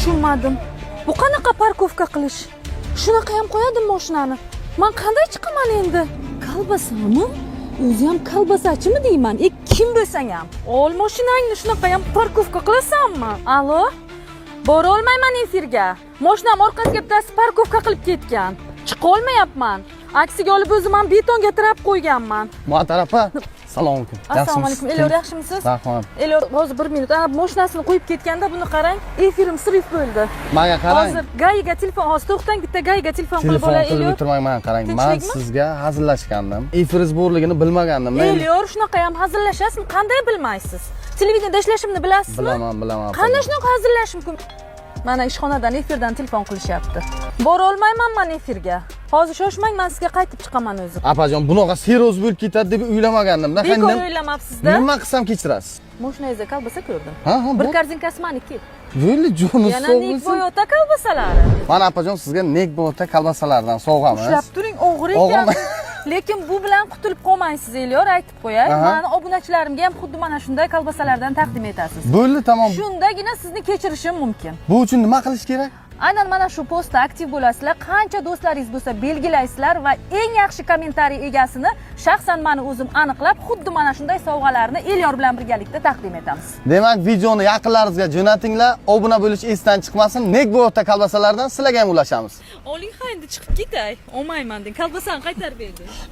Tushunmadim. Bu qanaqa парковка qilish? Shunaqa ham qo'yadim mashinani. Man qanday chiqaman endi? Kolbasami? O'zi ham kolbasachimi deyman. E, kim bo'lsang ham. Ol mashinangni, shunaqa ham парковка qilasanmi? Alo? Bora olmayman efirga. Mashinam orqasiga bittasi парковка qilib ketgan. Chiqa olmayapman. Aksiga olib o'zim ham betonga tirab qo'yganman. Muattar opa, assalomu alaykum. Assalomu alaykum. Elyor, yaxshimisiz? Rahmat. Elyor, hozir bir minut. Ana mashinasini qo'yib ketganda, buni qarang. Efirim срыв bo'ldi. Menga qarang. Hozir ГАИ ga telefon, hozir to'xtang, bitta ГАИ ga telefon qilib Telefon olay, qilib Elyor. o'tirmang, menga qarang. Men Tinchlikmi? sizga hazillashgandim. Efiringiz borligini bilmagandim. Men Elyor, shunaqa ham hazillashasizmi? Qanday bilmaysiz? Televideniyada ishlashimni bilasizmi? Bilaman, bilaman. Qanday shunaqa hazillashish mumkin? Mana ishxonadan, efirdan telefon qilishyapti. Bora olmayman man efirga. Hozir shoshmang, man sizga qaytib chiqaman o'zim. Opajon, bunaqa серьёз bo'lib ketadi deb o'ylamagandim. Bekor o'ylamabsiz-da. Nima qilsam kechirasiz? Mashinangizda kolbasa ko'rdim. Ha, Bir bu. корзинка si maniki. Bo'ldi, joni Yana sog' Nek bo'lsin. Boyota kolbasalari. Mana, opajon, sizga Nek Boyota kolbasalaridan sovg'amiz. Ushlab turing, o'g'ri ekan. Og'ir. Lekin bu bilan qutulib qolmaysiz, Elyor, aytib qo'yay. Aha. Mani obunachilarimga ham xuddi mana shunday kolbasalardan taqdim etasiz. Bo'ldi, tamom. Shundagina sizni kechirishim mumkin. Bu uchun nima qilish kerak? Aynan mana shu postda aktiv bo'lasizlar, qancha do'stlaringiz bo'lsa belgilaysizlar va eng yaxshi kommentariy egasini shaxsan mani o'zim aniqlab, xuddi mana shunday sovg'alarni Elyor bilan birgalikda taqdim etamiz. Demak, videoni yaqinlaringizga jo'natinglar, obuna bo'lish esdan chiqmasin. Nek Boyota kolbasalaridan sizlarga ham ulashamiz. Oling ha, endi chiqib ketay. Olmayman deng. Kolbasani qaytarib berding.